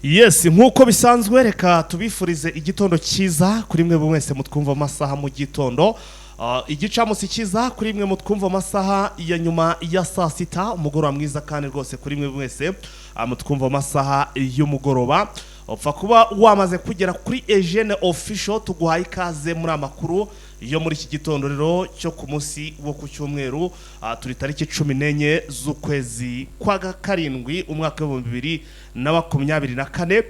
Yes, nk'uko bisanzwe, reka tubifurize igitondo cyiza kuri mwe mwese mutwumva amasaha mu gitondo. Igicamunsi cyiza kuri mwe mutwumva amasaha ya nyuma ya saa sita, umugoroba mwiza kandi rwose kuri mwe mwese mutwumva amasaha y'umugoroba. Upfa kuba wamaze kugera kuri Eugene Official, tuguhaye ikaze muri amakuru yo muri iki gitondo rero cyo ku munsi wo ku cyumweru. Turi tariki 14 z'ukwezi kwa karindwi, umwaka w'2024.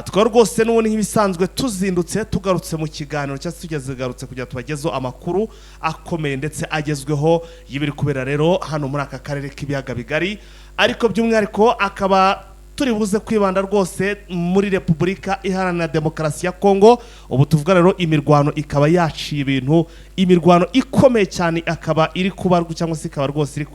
Tukaba rwose n'ubundi nk'ibisanzwe tuzindutse tugarutse mu kiganiro cyangwa se tugezegarutse kugira tubagezeho amakuru akomeye ndetse agezweho y'ibiri kubera rero hano muri aka karere k'ibiyaga bigari, ariko by'umwihariko akaba turi buze kwibanda rwose muri Repubulika Iharanira Demokarasi ya Kongo. Ubu tuvuga rero imirwano ikaba yaciye ibintu, imirwano ikomeye cyane akaba iri kuba cyangwa se ikaba rwose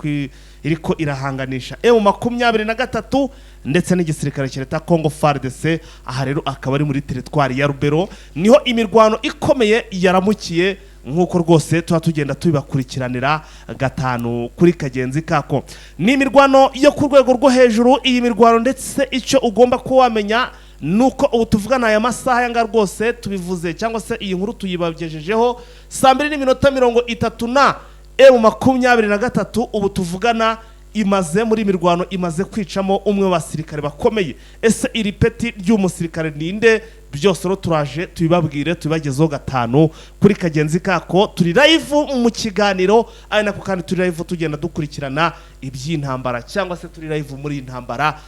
iriko irahanganisha M23 ndetse n'igisirikare cya leta ya Kongo, FARDC. Aha rero akaba ari muri teritwari ya Rubero, niho imirwano ikomeye yaramukiye, nk'uko rwose tuba tugenda tubibakurikiranira gatanu kuri kagenzi kako. Ni imirwano yo ku rwego rwo hejuru iyi mirwano, ndetse icyo ugomba kuba wamenya ni uko ubu tuvugana aya masaha yanga rwose tubivuze cyangwa se iyi nkuru tuyibagejejeho saa 2 n'iminota 30 na M23 ubu tuvugana imaze muri mirwano imaze kwicamo umwe mu basirikare bakomeye. Ese iri peti ry'umusirikare ninde? Byose rero turaje tubibabwire, tubibagezeho gatanu kuri kagenzi kako. Turi live mu kiganiro, ari nako kandi turi live tugenda dukurikirana iby'intambara cyangwa se turi live muri iyi ntambara.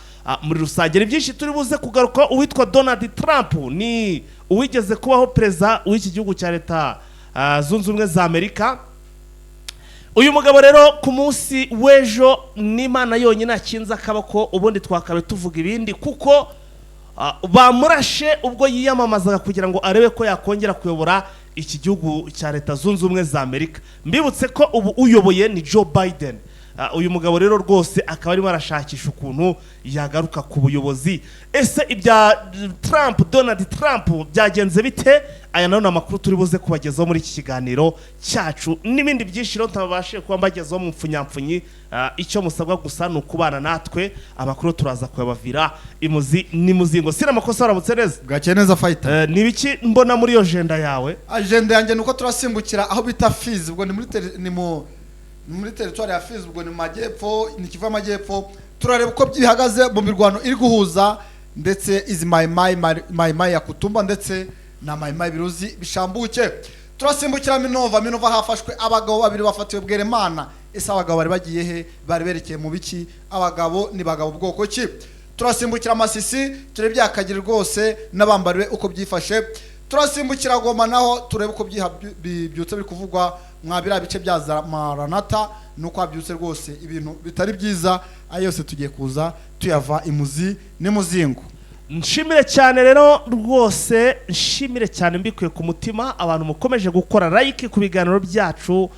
Muri rusange ni byinshi turi buze kugaruka. Uwitwa Donald Trump ni uwigeze kubaho perezida w'iki gihugu cya Leta Zunze Ubumwe za Amerika. Uyu mugabo rero ku munsi w'ejo, n'Imana yonyine akinze akaboko, ubundi twakabe tuvuga ibindi, kuko bamurashe ubwo yiyamamazaga kugira ngo arebe ko yakongera kuyobora iki gihugu cya Leta Zunze Ubumwe za Amerika. Mbibutse ko ubu uyoboye ni Joe Biden. Uyu mugabo rero rwose akaba arimo arashakisha ukuntu yagaruka ku buyobozi. Ese ibya Trump, Donald Trump, byagenze bite? Aya nayo ni amakuru turi buze kubagezaho muri iki kiganiro cyacu n'ibindi byinshi rero tutabashije kuba mbagezaho mu mfunyamfunyi. Icyo musabwa gusa ni ukubana natwe, amakuru turaza kuyabavira imuzi n'imuzingo. Sina amakosa, waramutse neza? Bwakeye neza, Fayita. Ni ibiki mbona muri iyo agenda yawe? Agenda yanjye ni uko turasimbukira aho bita Fizi, ubwo ni muri ni muri teritwari ya Fizi, ubwo ni mu majyepfo, ni Kivu y'Amajyepfo. Turareba uko bihagaze mu mirwano iri guhuza ndetse izi Mayimayi, Mayimayi ya Kutumba ndetse na Mayimayi Biruzi Bishambuke. Turasimbukira Minova. Minova hafashwe abagabo babiri bafatiwe Bweremana. Ese abagabo bari bagiye he? Bari berekeye mu biki? Abagabo ni bagabo bwoko ki? Turasimbukira Masisi, turebe byakagira rwose n'abambariwe uko byifashe. Turasimbukira Goma, naho turebe uko bibyutse biri kuvugwa mwa biriya bice bya za Maranata, nuko habyutse rwose ibintu bitari byiza. Ayo yose tugiye kuza tuyava imuzi n'imuzingo. Nshimire cyane rero rwose, nshimire cyane mbikuye ku mutima abantu mukomeje gukora like ku biganiro byacu,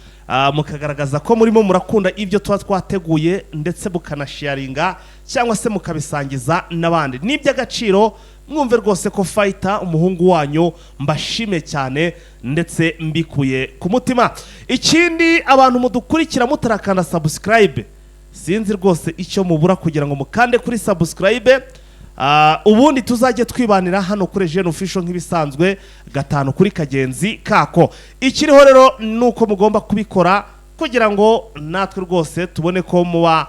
mukagaragaza ko murimo murakunda ibyo tuba twateguye, ndetse mukanasharinga cyangwa se mukabisangiza n'abandi. Ni iby'agaciro. Mwumve rwose ko Fayita, umuhungu wanyu, mbashime cyane ndetse mbikuye ku mutima. Ikindi, abantu mudukurikira mutarakanda subscribe, sinzi rwose icyo mubura kugira ngo mukande kuri subscribe. Ubundi tuzajye twibanira hano kuri Jeune Official nk'ibisanzwe, gatanu kuri kagenzi kako. Ikiriho rero ni uko mugomba kubikora kugira ngo natwe rwose tubone ko muba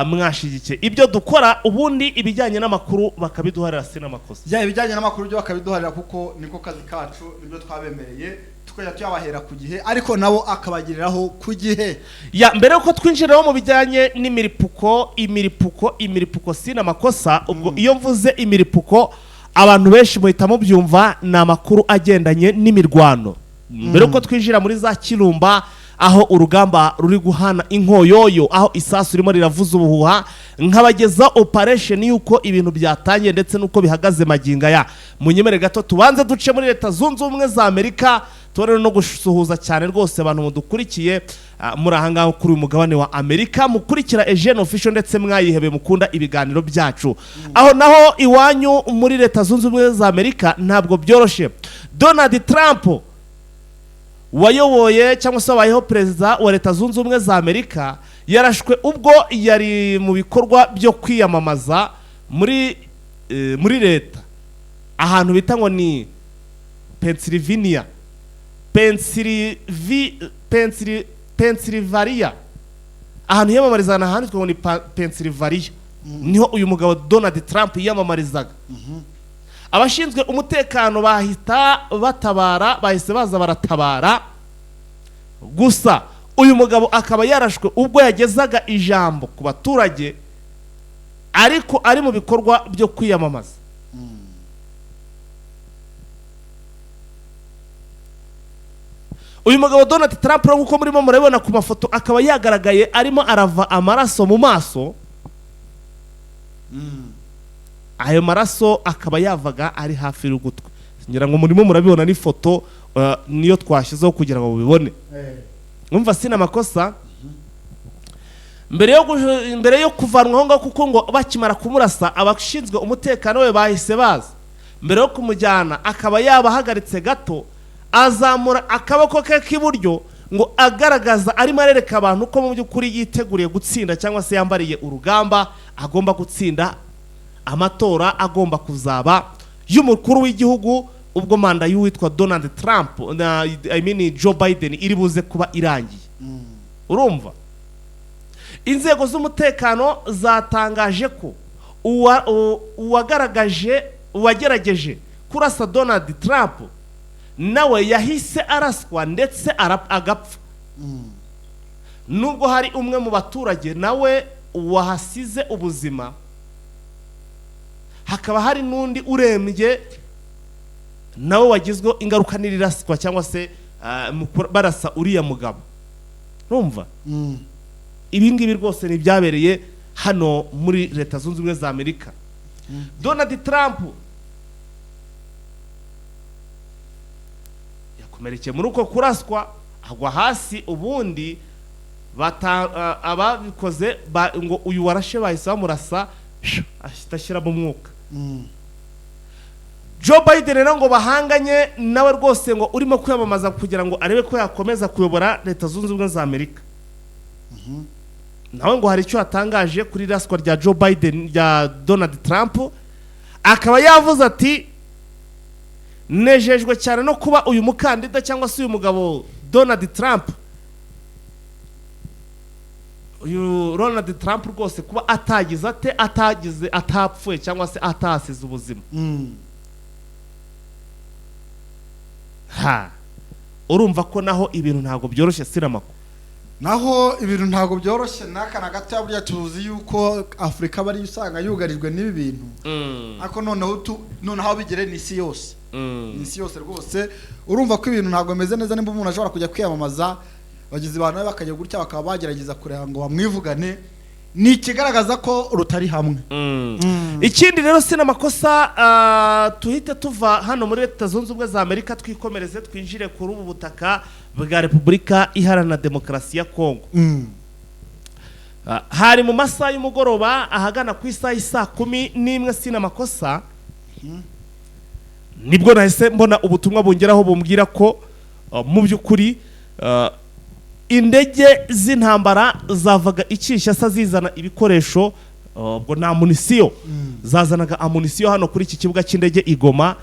mwashigikiye ibyo dukora, ubundi ibijyanye n'amakuru bakabiduharira, si n'amakosa. Ya, ibijyanye n'amakuru byo bakabiduharira, kuko niko kazi kacu, nibyo twabemereye, tukajya tuyabahera ku gihe, ariko nabo akabagiriraho ku gihe. Ya, mbere yuko twinjiraho mu bijyanye n'imiripuko, imiripuko, imiripuko, si n'amakosa, ubwo iyo mvuze imiripuko abantu benshi muhita mubyumva, ni amakuru agendanye n'imirwano. Mbere yuko twinjira muri za Kirumba, aho urugamba ruri guhana inkoyoyo, aho isasu ririmo riravuza ubuhuha, nkabageza operation y'uko ibintu byatangiye ndetse n'uko bihagaze magingo aya, munyemere gato tubanze duce muri Leta Zunze Ubumwe za Amerika, tubone no gusuhuza cyane rwose abantu mudukurikiye muri aha ngaha kuri uyu mugabane wa Amerika, mukurikira Eugene Official ndetse mwayihebe, mukunda ibiganiro byacu. Aho naho iwanyu muri Leta Zunze Ubumwe za Amerika ntabwo byoroshye. Donald Trump wayoboye cyangwa se wabayeho perezida wa Leta Zunze Ubumwe za Amerika yarashwe ubwo yari mu bikorwa byo kwiyamamaza muri leta. Ahantu bita ngo ni Pennsylvania, Pennsylvania, ahantu hiyamamarizaga ni ahanditse ngo ni Pennsylvania, niho uyu mugabo Donald Trump yiyamamarizaga. Abashinzwe umutekano bahita batabara, bahise baza baratabara. Gusa uyu mugabo akaba yarashwe ubwo yagezaga ijambo ku baturage, ariko ari mu bikorwa byo kwiyamamaza. Uyu mugabo Donald Trump rero, nk'uko murimo murabibona ku mafoto, akaba yagaragaye arimo arava amaraso mu maso. Ayo maraso akaba yavaga ari hafi y'ugutwi. Ngira ngo murimo murabibona n'ifoto, niyo twashyizeho kugira ngo mubibone. Umva, sina amakosa mbere yo kuvanwa aho ngaho, kuko ngo bakimara kumurasa abashinzwe umutekano we bahise baza. Mbere yo kumujyana akaba yabahagaritse gato, azamura akaboko ke k'iburyo ngo agaragaza arimo arereka abantu ko mu by'ukuri yiteguriye gutsinda, cyangwa se yambariye urugamba, agomba gutsinda amatora agomba kuzaba y'umukuru w'igihugu ubwo manda y'uwitwa Donald Trump na, I mean, Joe Biden iri buze kuba irangiye. Urumva, inzego z'umutekano zatangaje ko uwagaragaje, uwagerageje kurasa Donald Trump nawe yahise araswa ndetse agapfa, nubwo hari umwe mu baturage nawe wahasize ubuzima, hakaba hari n'undi urembye nawe wagizweho ingaruka n'iriraswa, cyangwa se mu barasa uriya mugabo. Urumva, ibi ngibi rwose ni ibyabereye hano muri Leta Zunze Ubumwe za Amerika. Donald Trump yakomerekeye muri uko kuraswa, agwa hasi, ubundi ababikoze ngo uyu warashe bahise bamurasa, ahita ashyiramo umwuka. Joe Biden rero ngo bahanganye nawe rwose, ngo urimo kwiyamamaza kugira ngo arebe ko yakomeza kuyobora Leta Zunze Ubumwe za Amerika, nawe ngo hari icyo yatangaje kuri raswa rya Joe Biden, rya Donald Trump. Akaba yavuze ati: "Nejejwe cyane no kuba uyu mukandida, cyangwa se uyu mugabo Donald Trump, uyu Donald Trump rwose kuba atagize ate, atagize, atapfuye cyangwa se atahasize ubuzima." Ha, urumva ko naho ibintu ntabwo byoroshye, siramako. Naho ibintu ntabwo byoroshye n'aka na gato. Burya tuzi yuko Afurika aba ariyo usanga yugarijwe n'ibi bintu, ariko noneho aho bigere ni isi yose, ni isi yose rwose. Urumva ko ibintu ntabwo bimeze neza nimba umuntu ashobora kujya kwiyamamaza, bagizi ba nabi bakajya gutya bakaba bagerageza kureba ngo bamwivugane. Ni ikigaragaza ko rutari hamwe. Ikindi rero, sina amakosa, tuhite tuva hano muri Leta Zunze Ubumwe za Amerika, twikomereze twinjire kuri ubu butaka bwa Repubulika Iharanira Demokarasi ya Kongo. Hari mu masaha y'umugoroba, ahagana ku isaha y'isaa 11, sina amakosa, nibwo nahise mbona ubutumwa bungeraho bumbwira ko mu by'ukuri indege z'intambara zavaga i Kinshasa zizana ibikoresho, ubwo ni ammunition, zazanaga ammunition hano kuri iki kibuga cy'indege i Goma.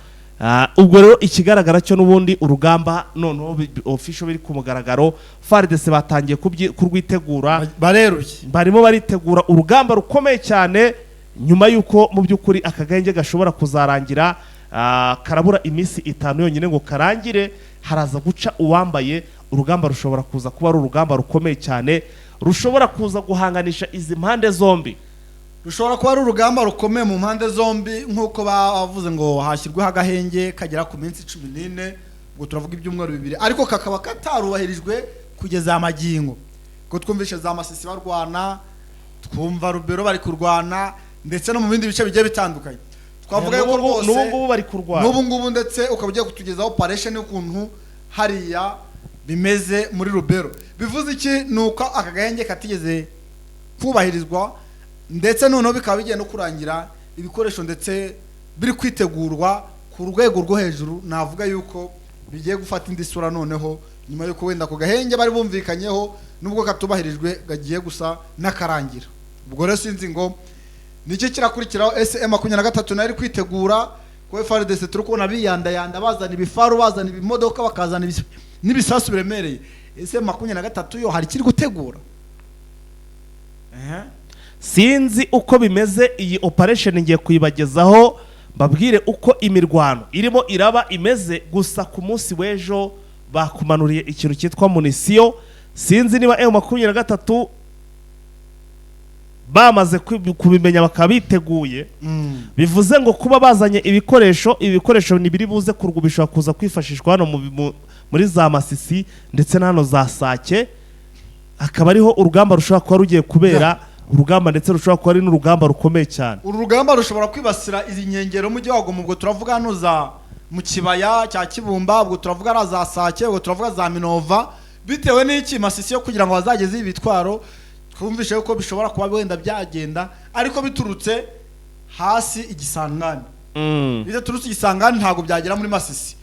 Ubwo rero ikigaragara cyo n'ubundi urugamba noneho official biri ku mugaragaro, FARDC batangiye kurwitegura. Bareruye. Barimo baritegura urugamba rukomeye cyane nyuma y'uko mu by'ukuri akagenge gashobora kuzarangira. Karabura iminsi 5 yonyine ngo karangire. Haraza guca uwambaye. Urugamba rushobora kuza kuba ari urugamba rukomeye cyane, rushobora kuza guhanganisha izi mpande zombi. Rushobora kuba ari urugamba rukomeye mu mpande zombi, nk'uko bavuze ngo hashyirweho agahenge kagera ku minsi 14, ubwo turavuga ibyumweru 2, ariko kakaba katarubahirijwe kugeza aya magingo, kuko twumvishe za Masisi barwana, twumva Rubero bari kurwana, ndetse no mu bindi bice bigiye bitandukanye. Twavuga yuko rwose N'ubu ngubu bari kurwana. N'ubu ngubu, ndetse ukaba ugiye kutugezaho operation y'ukuntu hariya bimeze muri Rubero. Bivuze iki? Ni uko aka gahenge katigeze kubahirizwa, ndetse noneho bikaba bigiye no kurangira, ibikoresho ndetse biri kwitegurwa ku rwego rwo hejuru. Navuga yuko bigiye gufata indi sura noneho nyuma yuko wenda ako gahenge bari bumvikanyeho, nubwo katubahirijwe, gagiye gusa n'akarangira. Ubwo rero sinzi ngo nicyo kirakurikiraho. Ese M23 nayo iri kwitegura Ko FARDC turi kubona biyandayanda, bazana ibifaru, bazana ibimodoka, bakazana n'ibisasu biremereye. Ese 23 yo hari ikiri gutegura? Sinzi uko bimeze. Iyi operation ngiye kuyibagezaho, mbabwire uko imirwano irimo iraba imeze. Gusa ku munsi w'ejo bakumanuriye ikintu cyitwa munition. Sinzi niba M23 bamaze kubimenya bakaba biteguye. Bivuze ngo kuba bazanye ibikoresho, ibi bikoresho ntibiri buze kurwa, bishobora kuza kwifashishwa hano muri za Masisi ndetse na hano za Sake, akaba ariho urugamba rushobora kuba rugiye kubera urugamba, ndetse rushobora kuba ari n'urugamba rukomeye cyane. Uru rugamba rushobora kwibasira izi nkengero y'umujyi wa Goma. Ubwo turavuga hano za mu kibaya cya Kibumba, ubwo turavuga ari za Sake, ubwo turavuga za Minova. Bitewe n'iki? Masisi yo kugira ngo bazageze ibi bitwaro, twumvishe ko bishobora kuba wenda byagenda ariko biturutse hasi igisangani. Bidaturutse igisangani ntabwo byagera muri Masisi.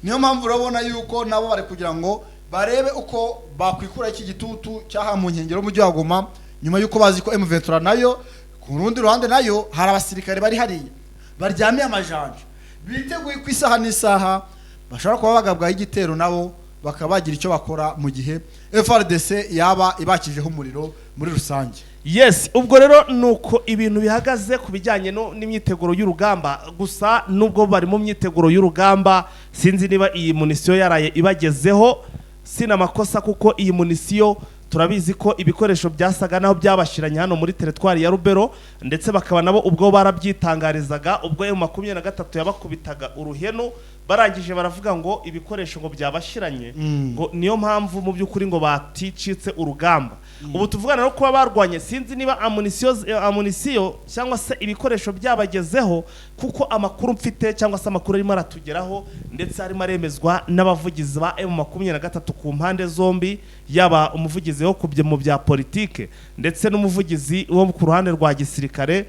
Niyo mpamvu urabona yuko nabo bari kugira ngo barebe uko bakwikura iki gitutu cyaha mu nkengero y'umujyi wa Goma, nyuma y'uko bazi ko M23 nayo ku rundi ruhande nayo hari abasirikare bari hariya baryamiye amajanja, biteguye ku isaha n'isaha bashobora kuba bagabwaho igitero, nabo bakaba bagira icyo bakora mu gihe FARDC yaba ibakijeho umuriro muri rusange. Yes, ubwo rero nuko ibintu bihagaze ku bijyanye n'imyiteguro y'urugamba. Gusa nubwo bari mu myiteguro y'urugamba, sinzi niba iyi munition yaraye ibagezeho. Sina amakosa, kuko iyi munition turabizi ko ibikoresho byasaga naho byabashiranye hano muri teritwari ya Rubero, ndetse bakaba nabo ubwo barabyitangarizaga ubwo M23 yabakubitaga uruhenu, barangije baravuga ngo ibikoresho ngo byabashiranye, ngo niyo mpamvu mu by'ukuri ngo baticitse urugamba. Ubu tuvugana no kuba barwanye, sinzi niba ammunition cyangwa se ibikoresho byabagezeho, kuko amakuru mfite cyangwa se amakuru arimo aratugeraho, ndetse arimo aremezwa n'abavugizi ba M23 ku mpande zombi, yaba umuvugizi wo mu bya politike ndetse n'umuvugizi wo ku ruhande rwa gisirikare,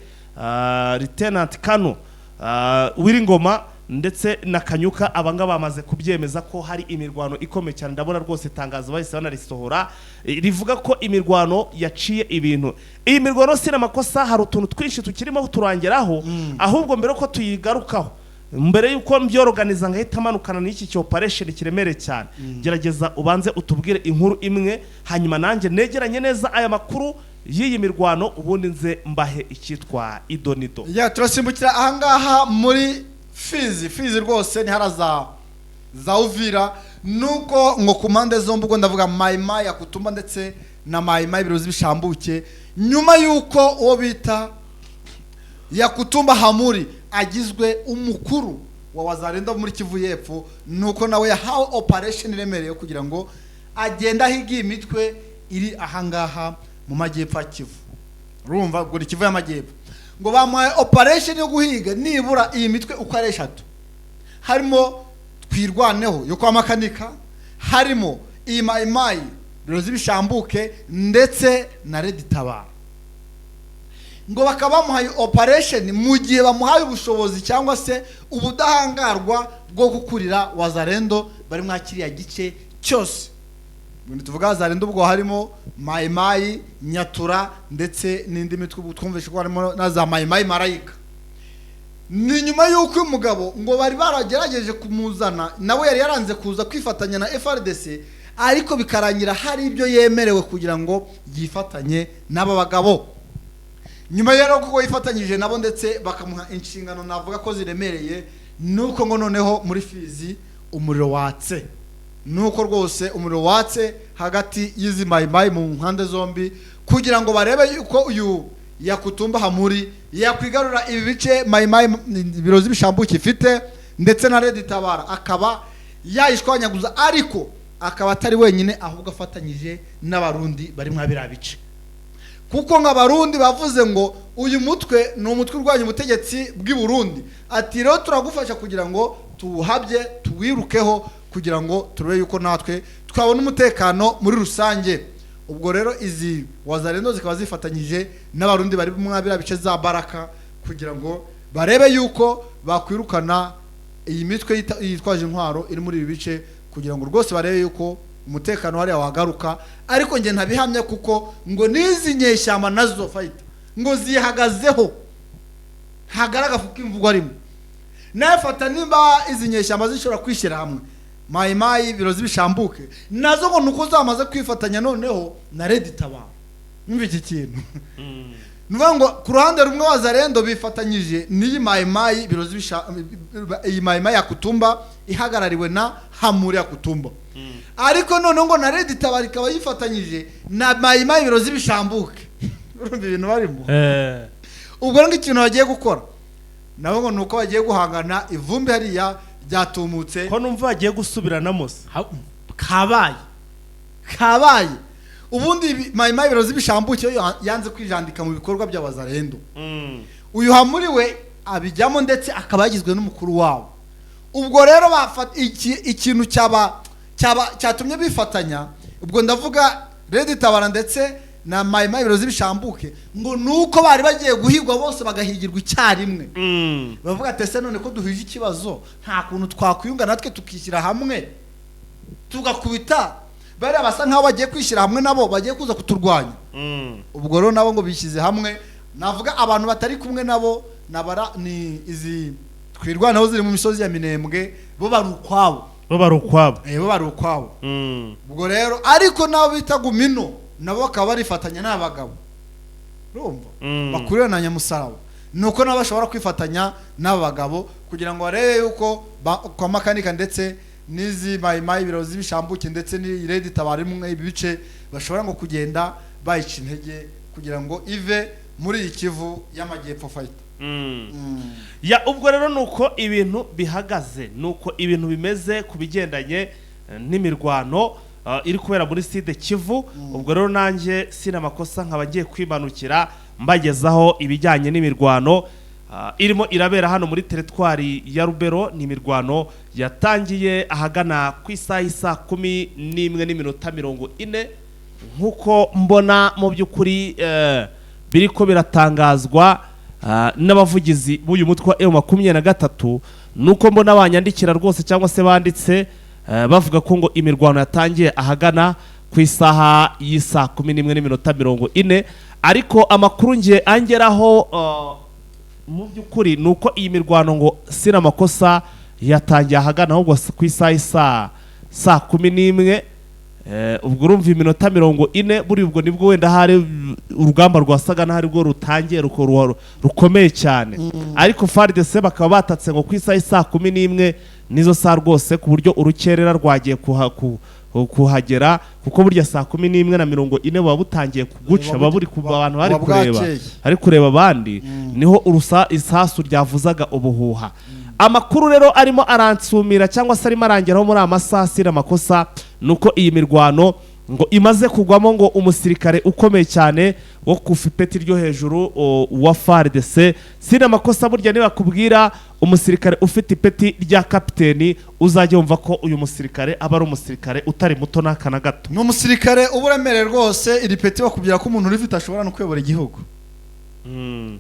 Lieutenant Kano Wiringoma ndetse na Kanyuka, abangaba bamaze kubyemeza ko hari imirwano ikomeye cyane. Ndabona rwose itangazo bahise banarisohora, rivuga ko imirwano yaciye ibintu. Iyi mirwano si amakosa, hari utuntu twinshi tukirimo turangeraho. Ahubwo mbere ko tuyigarukaho, mbere yuko mbyoroganiza ngahita manukana n'iki cyo operation kiremereye cyane, gerageza ubanze utubwire inkuru imwe, hanyuma nanjye negeranye neza aya makuru y'iyi mirwano, ubundi nze mbahe icyitwa idonido. Ya, turasimbukira ahangaha muri Fizi. Fizi rwose ni hara za Uvira. Nuko ngo ku mpande zombi, ubwo ndavuga Mayimayi ya Kutumba ndetse na Mayimayi Birozi Bishambuke, nyuma y'uko uwo bita Yakutumba Hamuri agizwe umukuru wa Wazalendo muri Kivu y'Epfo, nuko nawe yahawe operation iremereye kugira ngo agende ahiga iyi mitwe iri ahangaha mu majyepfo ya Kivu. Urumva ubwo ni Kivu y'Amajyepfo. Ngo bamuhaye operation yo guhiga nibura iyi mitwe uko ari eshatu, harimo Twirwaneho yo kwa Makanika, harimo iyi Mayimayi Birozi Bishambuke ndetse na Red Tabara. Ngo bakaba bamuhaye operation mu gihe bamuhaye ubushobozi cyangwa se ubudahangarwa bwo gukurira Wazalendo bari mwa kiriya gice cyose. Ubundi tuvuga Wazalendo, ubwo harimo Mayimayi Nyatura ndetse n'indi mitwe, ubu twumvishe ko harimo na za Mayimayi Marayika. Ni nyuma y'uko uyu mugabo ngo bari baragerageje kumuzana, nawe yari yaranze kuza kwifatanya na FARDC, ariko bikarangira hari ibyo yemerewe kugira ngo yifatanye n'aba bagabo. Nyuma rero kuko yifatanyije nabo ndetse bakamuha inshingano navuga ko ziremereye, nuko ngo noneho muri Fizi umuriro watse. Nuko rwose umuriro watse hagati y'izi Mayimayi mu mpande zombi, kugira ngo barebe yuko uyu Yakutumba Hamuri yakwigarura ibi bice Mayimayi Birozi Bishambuke ifite ndetse na Red Tabara akaba yayishwanyaguza, ariko akaba atari wenyine, ahubwo afatanyije n'Abarundi bari mwa biriya bice, kuko nk'Abarundi bavuze ngo uyu mutwe ni umutwe urwanya ubutegetsi bw'i Burundi. Ati rero turagufasha kugira ngo tuwuhabye, tuwirukeho, kugira ngo turebe yuko natwe twabona umutekano muri rusange. Ubwo rero izi Wazalendo zikaba zifatanyije n'Abarundi bari mwa biriya bice za Baraka, kugira ngo barebe yuko bakwirukana iyi mitwe yitwaje intwaro iri muri ibi bice, kugira ngo rwose barebe yuko umutekano hariya wagaruka. Ariko njye ntabihamya, kuko ngo n'izi nyeshyamba nazo fayita ngo zihagazeho, ntagaragaza uko imvugo arimo. Nawe fata nimba izi nyeshyamba zishobora kwishyira hamwe, Mayimayi Birozi Bishambuke nazo ngo nuko zamaze kwifatanya noneho na Red Tabara. Mwumva iki kintu, ni ukuvuga ngo ku ruhande rumwe Wazalendo bifatanyije n'iyi Mayimayi Birozi iyi Mayimayi ya Kutumba ihagarariwe na Hamuri ya Kutumba, ariko noneho ngo na Red Tabara ikaba yifatanyije na Mayimayi Birozi Bishambuke. Urumva ibintu barimo? Ubwo rero ikintu bagiye gukora nabo ngo ni uko bagiye guhangana, ivumbi hariya ryatumutse. Ko numva bagiye gusubiranamo se? Kabaye kabaye. Ubundi Mayimayi Birozi Bishambuke yo yanze kwijandika mu bikorwa by'Abazarendo. Uyu Hamuri we abijyamo, ndetse akaba yagizwe n'umukuru wabo. Ubwo rero bafata ikintu cyaba cyatumye bifatanya, ubwo ndavuga Red Tabara ndetse na Mayimayi Birozi Bishambuke, ngo nuko bari bagiye guhigwa bose bagahigirwa icyarimwe. Bavuga ati: "Ese none ko duhuje ikibazo, nta kuntu twakwiyunga natwe tukishyira hamwe tugakubita bariya basa nkaho bagiye kwishyira hamwe nabo bagiye kuza kuturwanya?" Ubwo rero nabo ngo bishyize hamwe. Navuga abantu batari kumwe nabo nabara ni izi Twirwanaho ziri mu misozi ya Minembwe, bo bari ukwabo. Bo bari ukwabo. Bo bari ukwabo. Ubwo rero ariko nabo bita Gumino nabo bakaba barifatanya n'abagabo, urumva, bakurira na Nyamusaraba, nuko nabo bashobora kwifatanya n'aba bagabo kugira ngo barebe yuko kwa Makanika ndetse n'izi Mayimayi Birozi Bishambuke ndetse n'iyi Red Tabara imwe ibi bice bashobora ngo kugenda bayica intege kugira ngo ive muri iyi Kivu y'Amajyepfo fight. Ya, ubwo rero nuko ibintu bihagaze, nuko ibintu bimeze ku bigendanye n'imirwano iri kubera muri Sud Kivu. Ubwo rero nanjye sina amakosa nkaba ngiye kwimanukira mbagezaho ibijyanye n'imirwano irimo irabera hano muri teritwari ya Rubero. Ni imirwano yatangiye ahagana ku isaha y'isaa 11:40, nk'uko mbona mu by'ukuri biriko biratangazwa n'abavugizi b'uyu mutwe wa M23. Nuko mbona banyandikira rwose cyangwa se banditse bavuga ko ngo imirwano yatangiye ahagana ku isaha y'isaa 11:40, ariko amakuru ngiye angeraho mu by'ukuri ni uko iyi mirwano ngo sina amakosa yatangiye ahagana ahubwo ku isaha y'isaa saa 11. Ubwo urumva iminota 40 buri ubwo nibwo wenda hari urugamba rwasaga n'aho rwo rutangiye rukomeye cyane, ariko FARDC bakaba batatse ngo ku isaha y'isaa 11 nizo saa rwose, ku buryo urukerera rwagiye kuhagera, kuko burya saa 11:40 buba butangiye kuguca, buba buri abantu bari buba kureba bwakeye. ari kureba abandi, niho urusa isasu ryavuzaga ubuhuha. Amakuru rero arimo aransumira cyangwa se arimo arangeraho muri aya masaha sira amakosa nuko iyi mirwano ngo imaze kugwamo ngo umusirikare ukomeye cyane wo ku ipeti ryo hejuru wa FARDC. Sina amakosa, burya nibakubwira umusirikare ufite ipeti rya kapiteni, uzajya wumva ko uyu musirikare aba ari umusirikare utari muto n'aka na gato. Ni umusirikare uba uremereye rwose. Iri peti bakubwira ko umuntu urifite ashobora no kuyobora igihugu.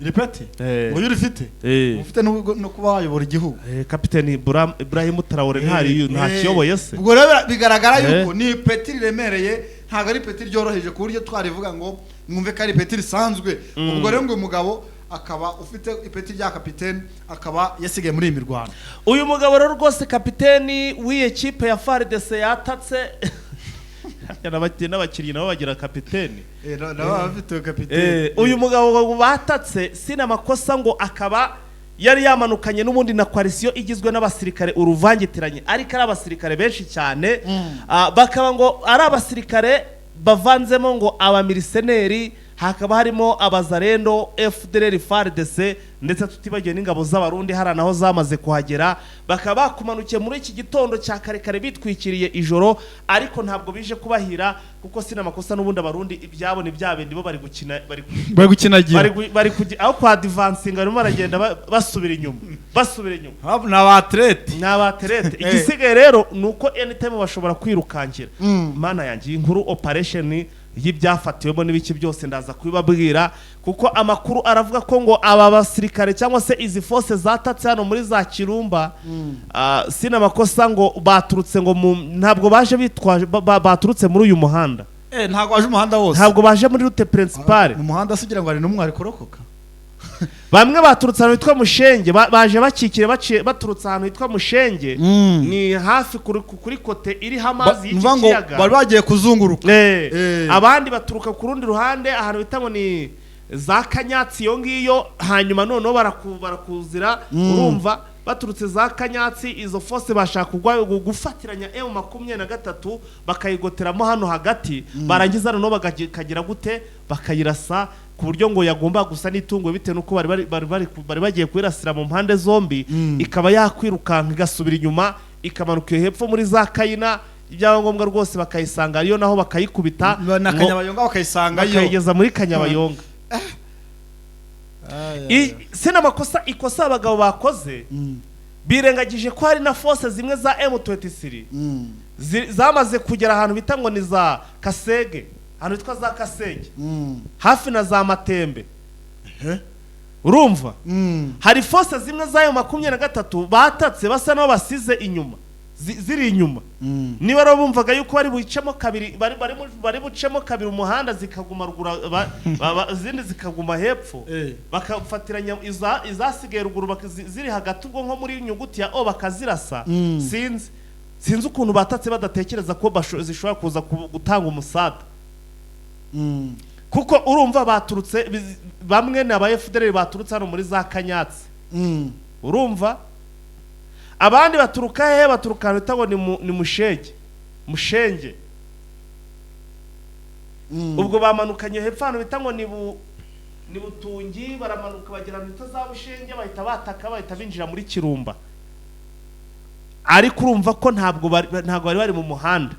Iri peti ngo iyo urifite uba ufite no kuba wayobora igihugu. Kapiteni Ibrahim Traore ntari ntakiyoboye se? Ubwo rero bigaragara yuko ni ipeti riremereye, ntabwo ari ipeti ryoroheje ku buryo twarivuga ngo mwumve ko ari ipeti risanzwe. Ubwo rero ngo uyu mugabo akaba ufite ipeti rya kapiteni akaba yasigaye muri iyi mirwano. Uyu mugabo rero rwose kapiteni w'iyi kipe ya FARDC yatatse. N'abakinnyi nabo bagira kapiteni. Nabo baba bafite kapiteni. Uyu mugabo ngo batatse sina amakosa ngo akaba yari yamanukanye n'ubundi na coalition igizwe n'abasirikare uruvangitiranye, ariko ari abasirikare benshi cyane. Bakaba ngo ari abasirikare bavanzemo ngo abamiriseneri, hakaba harimo Abazarendo, FDLR, FARDC, ndetse tutibagiwe n'ingabo z'Abarundi hari naho zamaze kuhagera. Bakaba bakumanukiye muri iki gitondo cya kare kare bitwikiriye ijoro, ariko ntabwo bije kubahira kuko sina amakosa n'ubundi Abarundi ibyabo ni bya bindi, bo bari gukina bari Bari gukinagira. Bari aho kwa advancinga barimo baragenda basubira inyuma, basubira inyuma. Ni abaterete. Ni abaterete. Igisigaye rero ni uko anytime bashobora kwirukankira. Mana yanjye, iyi nkuru operation y'ibyafatiwemo n'ibiki byose ndaza kubibabwira, kuko amakuru aravuga ko ngo aba basirikare cyangwa se izi force zatatse hano muri za Kirumba, sina amakosa ngo baturutse ngo ntabwo baje bitwaje baturutse muri uyu muhanda. Ntabwo waje umuhanda wose. Ntabwo baje muri route principale. Mu muhanda se ugira ngo hari n'umwe wari kurokoka? Bamwe baturutse ahantu hitwa Mushenge, baje bakikire baciye baturutse ahantu hitwa Mushenge, ni hafi kuri côté iriho amazi y'iki Mvuga ngo kiyaga. bari bagiye kuzunguruka. Abandi baturuka ku rundi ruhande, ahantu bita ngo ni za Kanyatsi iyo ngiyo. Hanyuma noneho barakuzira, urumva baturutse za Kanyatsi, izo force bashaka gufatiranya M23, bakayigoteramo hano hagati, barangiza noneho bakagira gute? Bakayirasa ku buryo ngo yagomba gusa n'itungo, bitewe n'uko bari bagiye kuyirasira mu mpande zombi, ikaba yakwirukanka igasubira inyuma, ikamanuka iyo hepfo muri za Kayina, ibyangombwa rwose bakayisanga ariyo, naho bakayikubita na Kanyabayonga bakayisangayo. Bakayigeza muri Kanyabayonga. Si n'amakosa, ikosa abagabo bakoze, birengagije ko hari na force zimwe za M23 zamaze kugera ahantu bita ngo ni za Kasege, ahantu hitwa za Kasege, hafi na za Matembe, urumva? Hari force zimwe z'ayo 23 batatse, basa n'aho basize inyuma, ziri inyuma. Niba rero bumvaga yuko bari bucemo kabiri, bari bucemo kabiri umuhanda, zikaguma ruguru, izindi zikaguma hepfo, bakafatiranya izasigaye ruguru, ziri hagati, ubwo nko muri nyuguti ya O bakazirasa. Sinzi ukuntu batatse badatekereza ko zishobora kuza gutanga umusada, kuko urumva baturutse bamwe ni aba FDLR baturutse hano muri za Kanyatsi, urumva? Abandi baturuka hehe? Baturuka ahantu bita ngo ni Mushenge, Mushenge. Ubwo bamanukanye hepfo ahantu bita ngo ni Butungi, baramanuka bagera ahantu bita za Bushenge, bahita bataka, bahita binjira muri Kirumba. Ariko urumva ko ntabwo bari mu muhanda.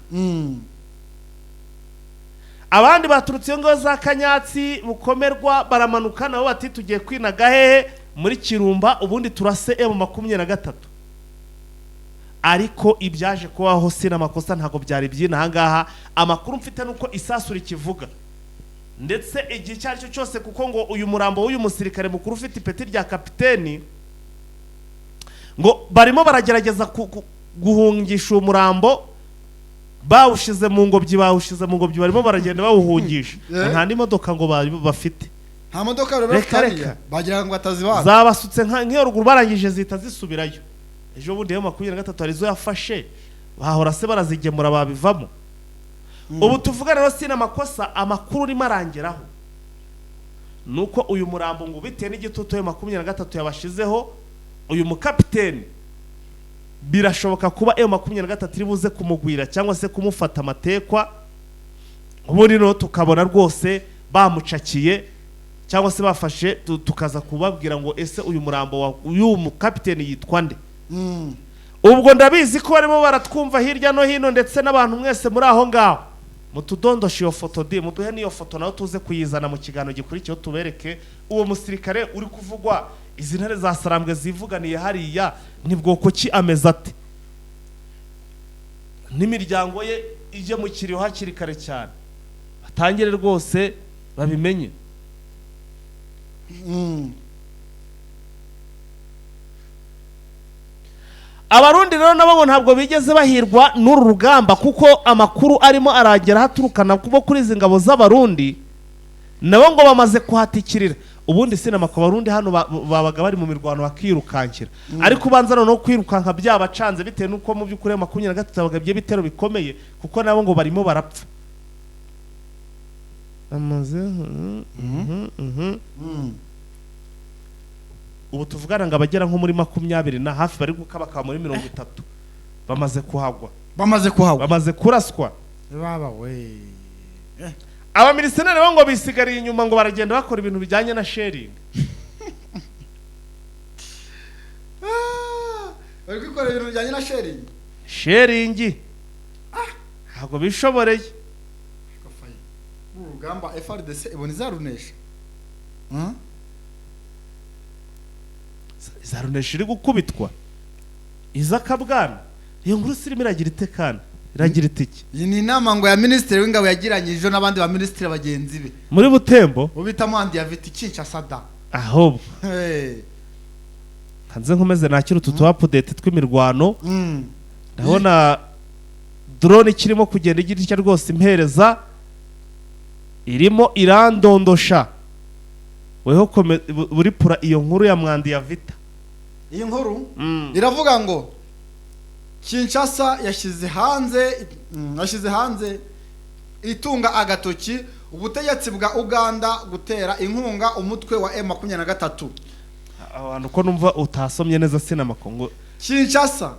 Abandi baturutse iyo ngaho za Kanyatsi, Bukomerwa, baramanuka nabo bati: "Tugiye kwinaga hehe? Muri Kirumba, ubundi turase M23." Ariko ibyaje kubaho si n'amakosa, ntabwo byari byina ahangaha. Amakuru mfite nuko isasu rikivuga, ndetse igihe icyo ari cyo cyose, kuko ngo uyu murambo w'uyu musirikare mukuru ufite ipeti rya kapiteni, ngo barimo baragerageza guhungisha uwo murambo, bawushize mu ngobyi, bawushize mu ngobyi, barimo baragenda bawuhungisha. Nta n'imodoka ngo bafite. Nta modoka rero Reka, bafite hariya. reka. Bagira ngo batazibaga. Zabasutse nk'iyo ruguru, barangije zihita zisubirayo. Ejo bundi yo 23 hari izo yafashe, bahora se barazigemura, babivamo. Ubu tuvugana rero si n'amakosa, amakuru urimo arangeraho nuko uyu murambo ngo bitewe n'igitutu yo 23 yabashizeho, uyu mukapiteni birashoboka kuba M23 iri buze kumugwira cyangwa se kumufata amatekwa, ubundi noneho tukabona rwose bamucakiye cyangwa se bafashe, tukaza kubabwira ngo: "Ese uyu murambo wa uyu mukapiteni yitwa nde?" Ubwo ndabizi ko barimo baratwumva hirya no hino, ndetse n'abantu mwese muri aho ngaho, mutudondoshe iyo foto di, muduhe n'iyo foto nayo tuze kuyizana mu kiganiro gikurikiyeho, tubereke uwo musirikare uri kuvugwa, izi ntare za Sarambwe zivuganiye hariya ni bwoko ki, ameze ate, n'imiryango ye ijye mu kiriyo hakiri kare cyane, batangire rwose babimenye. Abarundi rero nabo ngo ntabwo bigeze bahirwa n'uru rugamba, kuko amakuru arimo aragera haturukana kubo kuri izi ngabo z'Abarundi, nabo ngo bamaze kuhatikirira. Ubundi sinamako Abarundi hano babaga bari mu mirwano bakirukankira, ariko ubanza noneho kwirukanka byabacanze, bitewe n'uko mu by'ukuri 23 bagabye ibitero bikomeye, kuko nabo ngo barimo barapfa bamaze mhm. Ubu tuvugana ngo abagera nko muri 20 na hafi bari gukabakaba muri 30 bamaze kuhagwa. Bamaze kuhagwa. Bamaze kuraswa. Baba we. Abamiliseneri bo ngo bisigariye inyuma, ngo baragenda bakora ibintu bijyanye na sharing. Ah, bari kwikorera ibintu bijyanye na sharing. Sharing, ntabwo bishoboreye. Uru rugamba FARDC ibona izarunesha? Izarunesha iri gukubitwa izakabwana? Iyo nkuru sirimo iragira ite kandi iragira itiki? Iyi ni inama ngo ya minisitiri w'ingabo yagiranye ejo n'abandi ba minisitiri bagenzi be Muri Butembo. Uwo bita Mwandi ya Viti Kinshasa da. Ahubwo Hey. hanze nkomeze nakira utu tu update tw'imirwano. Ndabona drone ikirimo kugenda igira itya rwose, impereza irimo irandondosha. Weho buri pura iyo nkuru ya Mwandi ya Vita. Iyi nkuru iravuga ngo Kinshasa yashyize hanze itunga agatoki ubutegetsi bwa Uganda gutera inkunga umutwe wa M23. Abantu ko numva utasomye neza sinamakongo. Kinshasa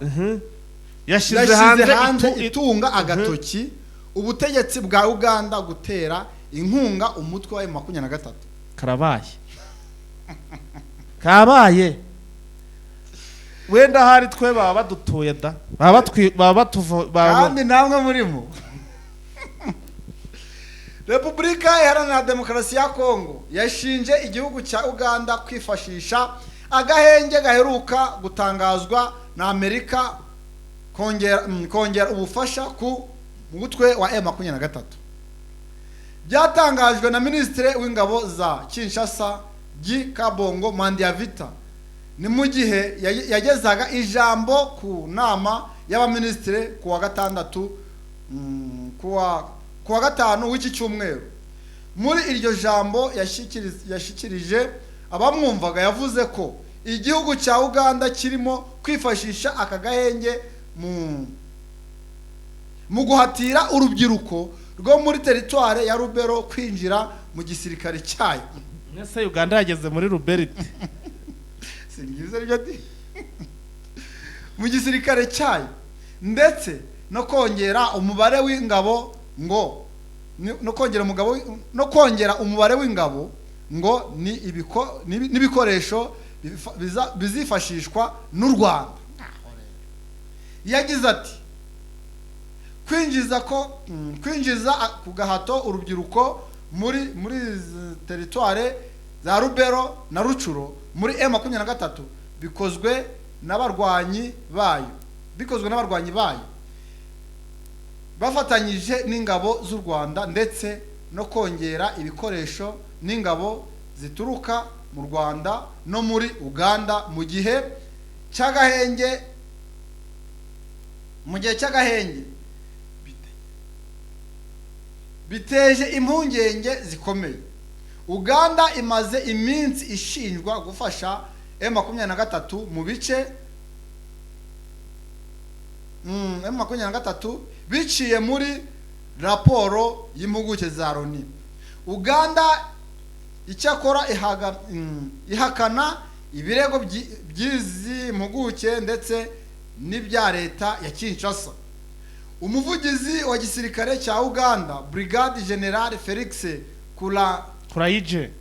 yashyize yashyize hanze hanze itunga agatoki ubutegetsi bwa Uganda gutera inkunga umutwe wa M23. Karabaye, kabaye. Wenda hari twe baba badutuye da, baba batuva baba. Kandi namwe murimo. Repubulika Iharanira Demokarasi ya Kongo yashinje igihugu cya Uganda kwifashisha agahenge gaheruka gutangazwa na Amerika kongera ubufasha ku mutwe wa M23. Byatangajwe na Minisitiri w'Ingabo za Kinshasa, Guy Kabongo Mandiavita. Ni mu gihe yagezaga ijambo ku nama y'abaminisitiri ku wa gatandatu, ku wa gatanu w'iki cyumweru. Muri iryo jambo yashyikirije abamwumvaga, yavuze ko igihugu cya Uganda kirimo kwifashisha aka gahenge mu guhatira urubyiruko rwo muri teritware ya Rubero kwinjira mu gisirikare cyayo. Ese Uganda yageze muri Ruberiti? Si byiza ryo di mu gisirikare cyayo, ndetse no kongera umubare w'ingabo ngo no kongera umubare w'ingabo ngo ni n'ibikoresho bizifashishwa n'u Rwanda. Yagize ati: Kwinjiza ku gahato urubyiruko muri izi teritware za Rubero na Rucuro muri M23 bikozwe n'abarwanyi bayo bafatanyije n'ingabo z'u Rwanda, ndetse no kongera ibikoresho n'ingabo zituruka mu Rwanda no muri Uganda mu gihe cy'agahenge biteje impungenge zikomeye. Uganda imaze iminsi ishinjwa gufasha M23 mu bice M23 biciye muri raporo y'impuguke za Loni. Uganda icyakora ihakana ibirego by'izi mpuguke ndetse n'ibya leta ya Kinshasa. Umuvugizi wa gisirikare cya Uganda, Brigade General Felix Kula Kurayije.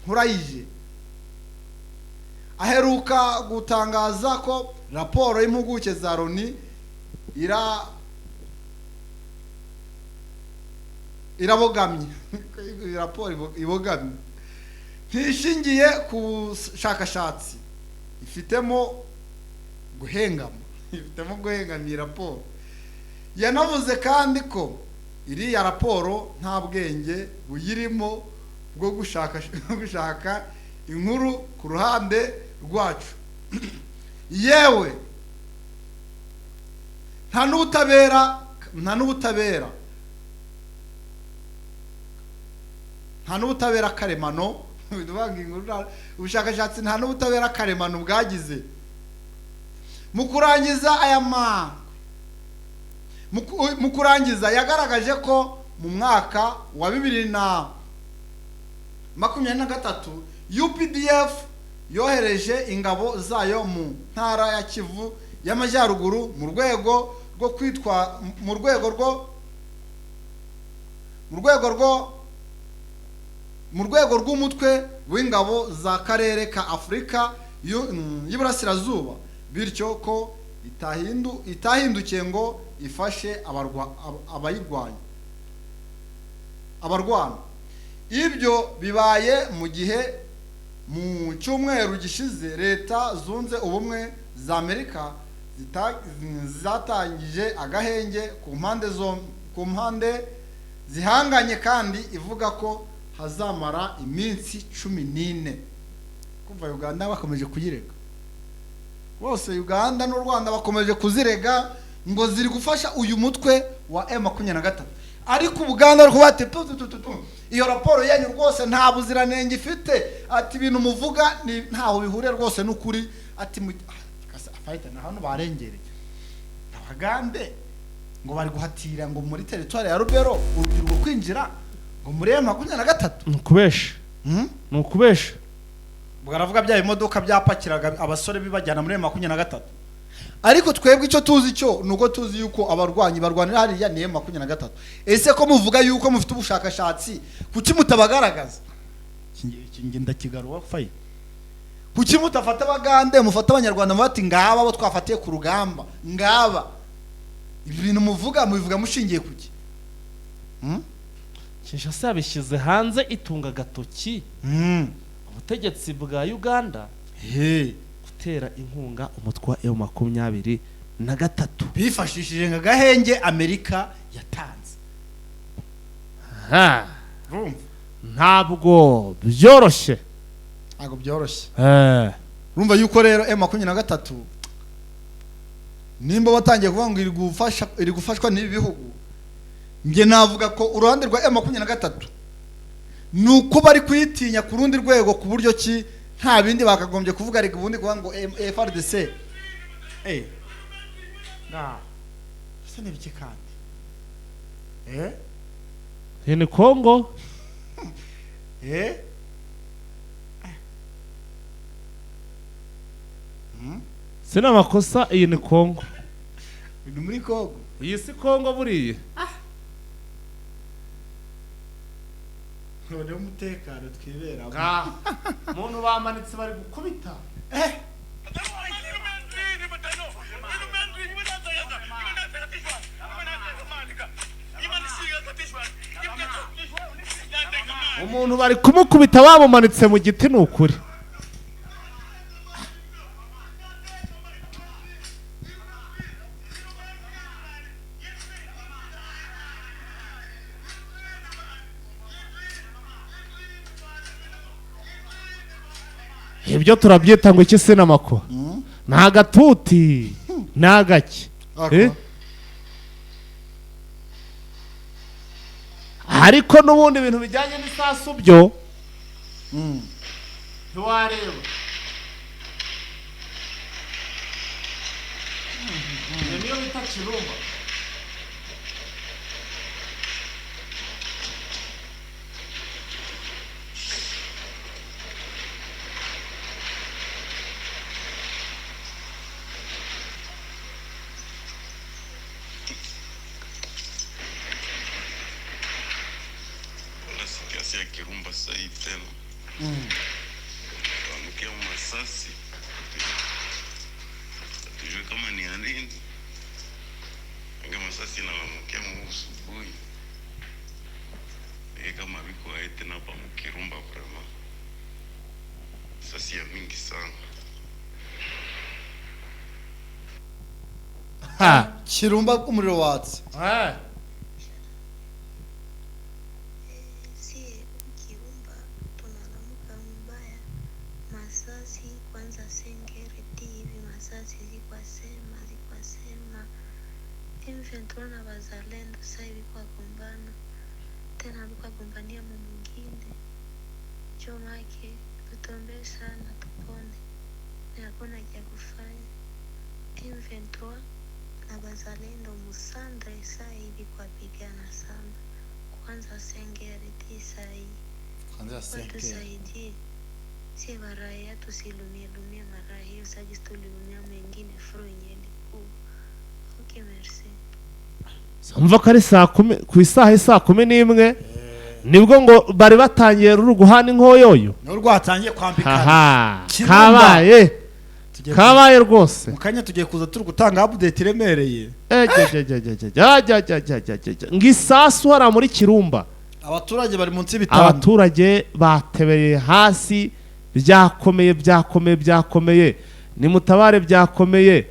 Kurayije aheruka gutangaza ko raporo y'impuguke za Loni irabogamye. Iyi raporo ibogamye, ntishingiye ku bushakashatsi, ifitemo guhengama iyi raporo. Yanavuze kandi ko iriya raporo nta bwenge buyirimo bwo gushaka inkuru ku ruhande rwacu, yewe nta n'ubutabera karemano. Bivuga inkuru ubushakashatsi nta n'ubutabera karemano bwagize. Mu kurangiza yagaragaje ko mu mwaka wa 2023 UPDF yohereje ingabo zayo mu ntara ya Kivu y'Amajyaruguru mu rwego rw'umutwe w'ingabo za karere ka Afurika y'Iburasirazuba, bityo ko itahindukiye ngo ifashe abayirwanya, abarwana. Ibyo bibaye mu gihe mu cyumweru gishize Leta Zunze Ubumwe za Amerika zatangije agahenge ku mpande zihanganye, kandi ivuga ko hazamara iminsi 14. Kuva Uganda bakomeje kuyirega bose, Uganda n'u Rwanda bakomeje kuzirega ngo ziri gufasha uyu mutwe wa M23. Ariko Ubuganda bari kuvuga ati tu tu tu tu tu, iyo raporo yanyu rwose nta buziranenge ifite, ati ibintu muvuga ni ntaho bihuriye rwose n'ukuri, ati fayita na hano barengereye Abagande ngo bari guhatira ngo muri teritwari ya Rubero urubyiruko kwinjira ngo muri M23. Ni ukubesha. Ni ukubesha. Baravuga bya bimodoka byapakiraga abasore bibajyana muri M23. Ariko twebwe icyo tuzi cyo nuko tuzi yuko abarwanyi barwanira hariya ni M23. Ese ko muvuga yuko mufite ubushakashatsi, kuki mutabagaragaza? Iki ndakigaruwa fayi. Kuki mutafata Abagande, mufata Abanyarwanda bati ngaba abo twafatiye ku rugamba, ngaba. Ibi bintu muvuga mubivuga mushingiye kuki? Kinshasa yabishyize hanze itunga agatoki ubutegetsi bwa Uganda gutera inkunga umutwe wa M23 bifashishije nka gahenge Amerika yatanze. Ntabwo byoroshye. Ntabwo byoroshye. Urumva yuko rero M23 nimba batangiye kuvuga ngo iri gufashwa n'ibi bihugu, nge navuga ko uruhande rwa M23 nuko bari kuyitinya ku rundi rwego, ku buryo ki nta bindi bakagombye kuvuga, ariko ubundi kuvuga ngo FARDC na se ni biki kandi ni Kongo. Sina makosa, iyi ni Kongo. Ni muri Kongo. Iyi si Kongo buriye. None umutekano twibera. Muntu bamanitse bari gukubita. Umuntu bari kumukubita bamumanitse mu giti ni ukuri. Ibyo turabyita ngo iki sinamako? Nta gatuti, nta gake. Ariko n'ubundi ibintu bijyanye n'isasu byo ntiwareba. Iyo niyo bita kirumba. Ya Kirumba sasa tena tuangukia masasi, tujue kama ni ya nini. Anga masasi na mu usubuhi kama biko tena pa Mukirumba vraiment sasi ya mingi sana. Kirumba umuriro watse. M23 na Bazalendo sasa hivi kwa gombana tena kwa gombania mwingine chomake, tutombe sana tupone na hakuna cha kufanya. M23 na Bazalendo musandre sasa hivi kwa pigana sana kwanza sengere tisa hii kwanza sengere tusaidie si baraya tusilumie lumie mara hiyo sasa tuliumia mwingine fro yenyewe kuu. Okay, merci. Samva ko ari 10 ku isaha 11 nibwo ngo bari batangiye ruru guhana inkoyoyo. No rwatangiye kwambikana. Kabaye. Kabaye rwose. Mukanya tugiye kuza turi gutanga update iremereye. Ngisasu hara muri Kirumba. Abaturage bari munsi y'ibitanda. Abaturage batebeye hasi, byakomeye byakomeye byakomeye. Nimutabare byakomeye.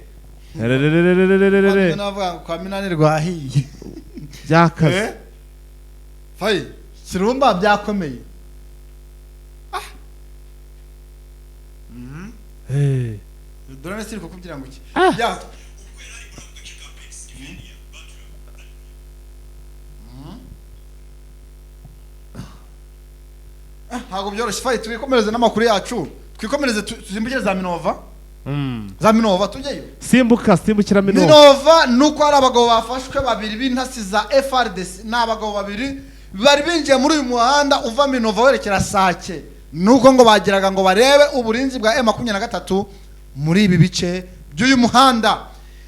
Kwa minani rwahiye. Byakaze. Fayi, Kirumba byakomeye. Drone siri kukugira ngo iki? Ya. Ntabwo byoroshye. Fight, twikomereze n'amakuru yacu, twikomereze, tusimbukire za Minova. Za Minova tujyeyo. Simbuka, simbukira Minova. Minova ni uko hari abagabo bafashwe babiri b'intasi za FARDC. Ni abagabo babiri bari binjiye muri uyu muhanda uva Minova werekera Sake, nuko ngo bageraga ngo barebe uburinzi bwa M23 muri ibi bice by'uyu muhanda.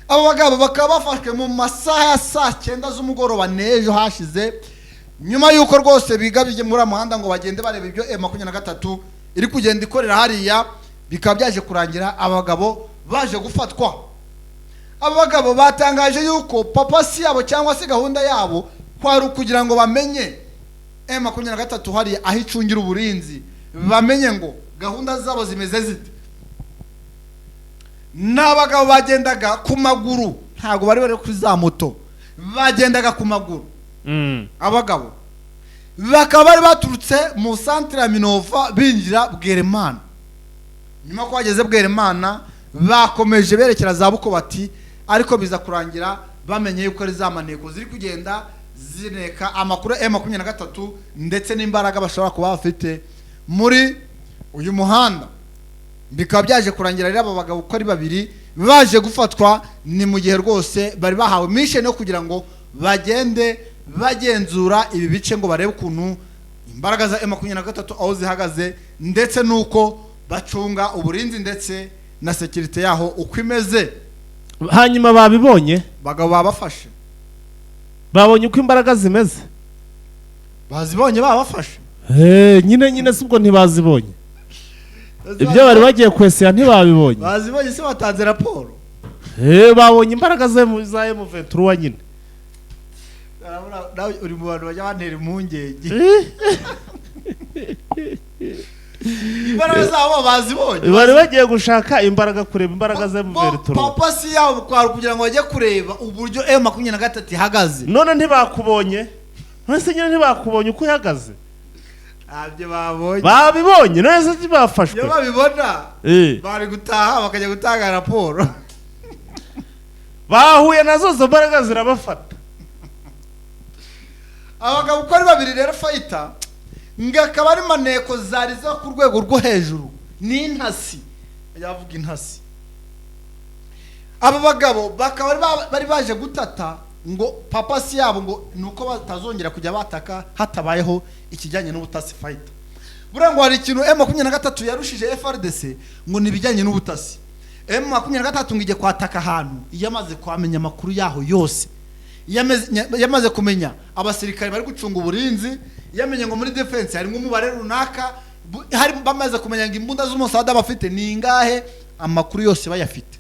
Abo bagabo bakaba bafashwe mu masaha ya saa 9 z'umugoroba n'ejo hashize, nyuma y'uko rwose bigabye muri uyu muhanda ngo bagende bareba ibyo M23 iri kugenda ikorera hariya. Bikaba byaje kurangira abagabo baje gufatwa. Aba bagabo batangaje yuko purpose yabo cyangwa se gahunda yabo kwari ukugira ngo bamenye M23 hariya aho icungira uburinzi, bamenye ngo gahunda zabo zimeze zite. Ni abagabo bagendaga ku maguru, ntabwo bari kuri za moto, bagendaga ku maguru. Abagabo bakaba bari baturutse mu santire ya Minova binjira Bweremana. Nyuma ko bageze Bweremana, bakomeje berekera za Bukobati, ariko biza kurangira bamenye yuko ari za maneko ziri kugenda zineka amakuru M23 ndetse n'imbaraga bashobora kuba bafite muri uyu muhanda. Bikaba byaje kurangira rero aba bagabo uko ari babiri baje gufatwa. Ni mu gihe rwose bari bahawe mission yo kugira ngo bagende bagenzura ibi bice, ngo barebe ukuntu imbaraga za M23 aho zihagaze, ndetse n'uko bacunga uburinzi ndetse na sécurité yaho uko imeze. Hanyuma babibonye? Bagabo babafashe. Babonye uko imbaraga zimeze? Bazibonye, babafashe. Nyine si ubwo ntibazibonye? Ibyo bari bagiye kwesera ntibabibonye? Bazibonye se, batanze raporo. Babonye imbaraga za M23 nyine. Urabona, nawe uri mu bantu bajya bantera impungenge. Imbaraga zabo bazibonye. Bari bagiye gushaka imbaraga, kureba imbaraga za M23. Purpose yabo kwari kugira ngo bajye kureba uburyo M23 ihagaze. None ntibakubonye? None se nyine ntibakubonye uko ihagaze? Ntabyo babonye. Babibonye, none se ntibafashwe? Iyo babibona bari gutaha bakajya gutanga raporo. Bahuye nazo izo mbaraga zirabafata. Abagabo uko ari babiri rero, fayita, ngo akaba ari maneko zari zo ku rwego rwo hejuru, ni intasi, yavuga intasi. Aba bagabo bakaba bari baje gutata, ngo purpose yabo ngo ni uko batazongera kujya bataka hatabayeho ikijyanye n'ubutasi. Fayita, buriya ngo hari ikintu M23 yarushije FARDC, ngo ni ibijyanye n'ubutasi. M23 ngo ijye kwataka ahantu iyo amaze kwamenya amakuru yaho yose, yamaze kumenya abasirikare bari gucunga uburinzi, yamenye ngo muri defense harimo umubare runaka, hari bamaze kumenya ngo imbunda z'umusada bafite ni ingahe, amakuru yose bayafite.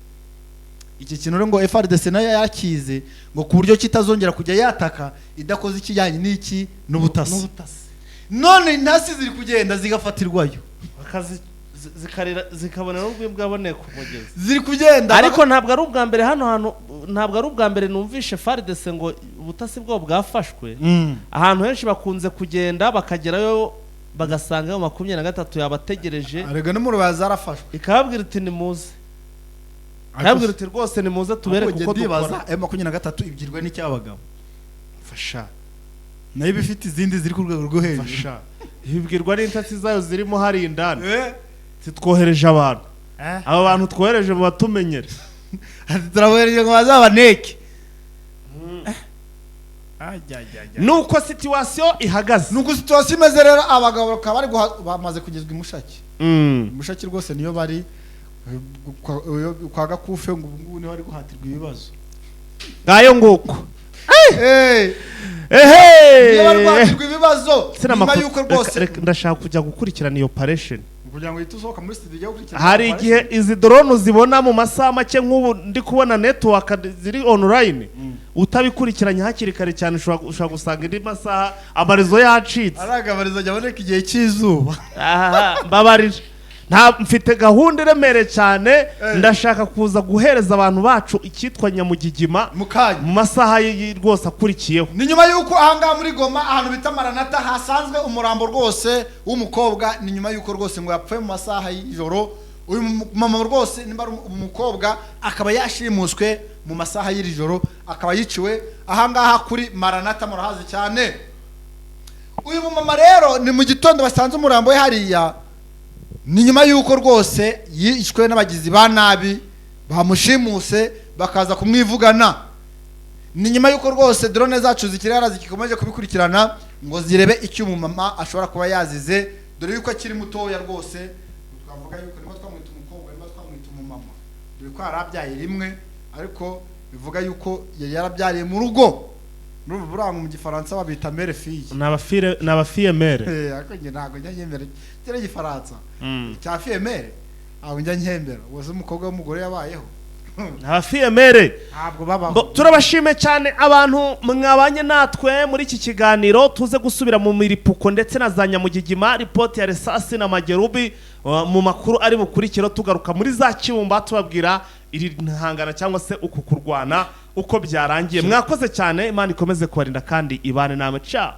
Iki kintu rero ngo FARDC nayo yakize, ngo ku buryo kitazongera kujya yataka idakoze ikijyanye n'iki, n'ubutasi. N'ubutasi. None intasi ziri kugenda zigafatirwayo. Zikarira zikabonera n'urw'imbwa ku mugezi. Ziri kugenda. Ariko ntabwo ari ubwa mbere hano hantu, ntabwo ari ubwa mbere numvishe FARDC ngo ubutasi bwabo bwafashwe. Ahantu henshi bakunze kugenda bakagerayo bagasanga 23 yabategereje. Arega no mu Rubaya zarafashwe. Ikababwira iti nimuze, ikababwira iti rwose nimuze tubereke uko ndibaza dukora. M23 ibyirwa n'icyabagabo. Fasha. Nayo iba ifite izindi ziri ku rwego rwo hejuru. Fasha, ibibwirwa n'intasi zayo zirimo hari indani zitwohereje abantu. Aba bantu twohereje mu batumenyere. Ati turabohereje ngo bazabaneke. Nuko situation ihagaze. Nuko situation imeze rero, abagabo bakaba bari bamaze kugezwa imushaki. Imushaki rwose niyo bari kwa Gakufe, ngo ubu ngubu niho bari guhatirwa ibibazo. Ngayo nguko. Eh, ehe. Niyo bari guhatirwa ibibazo Sina nyuma amakuru- y'uko rwose ndashaka kujya gukurikirana iyo operation. Kugira ngo uhite usohoka muri studio ujye gukurikirana Hari igihe izi drone uzibona mu masaha make, nk'ubu ndi kubona network ziri online, utabikurikiranye hakiri kare cyane ushobora gusanga indi masaha amarezo yacitse. Aragabariza ajya aboneka igihe cy'izuba. Aha, mbabarira, nta mfite gahunda iremereye cyane. Ndashaka kuza guhereza abantu bacu icyitwa nyamugigima mu kanya, mu masaha rwose akurikiyeho. Ni nyuma y'uko ahangaha muri Goma, ahantu bita Maranata, hasanzwe umurambo rwose w'umukobwa. Ni nyuma y'uko rwose ngo yapfuye mu masaha y'ijoro. Uyu mama rwose, nimba ari umukobwa, akaba yashimuswe mu masaha y'iri joro, akaba yiciwe ahangaha kuri Maranata, murahazi cyane. Uyu mumama rero ni mu gitondo basanze umurambo we hariya, ni nyuma y'uko rwose yishwe n'abagizi ba nabi bamushimuse bakaza kumwivugana. Ni nyuma y'uko rwose drone zacu zikiri hariya zikomeje kubikurikirana ngo zirebe icyo umumama ashobora kuba yazize, dore yuko akiri mutoya rwose. Twavuga yuko niba twamwita umukobwa, niba twamwita umumama, dore ko yari abyaye rimwe, ariko bivuga yuko yari yarabyariye mu rugo. N'ubu buranga mu Gifaransa babita mère fille. Ni abafille, ni abafille mère. Ariko njye ntabwo njya nyemera kiriya Gifaransa cya fille mère, ntabwo njya nyemera. Ubu se umukobwa w'umugore yabayeho? Ni abafille mère. Ntabwo babaho. Turabashime cyane abantu mwabanye natwe muri iki kiganiro. Tuze gusubira mu miripuko ndetse na za Nyamugigima, ripoti ya resasi na Magerubi, mu makuru ari bukurikiro tugaruka muri za Kibumba tubabwira iri ntangana cyangwa se uku kurwana uko byarangiye. Mwakoze cyane, Imana ikomeze kubarinda kandi ibane namwe. Ciao.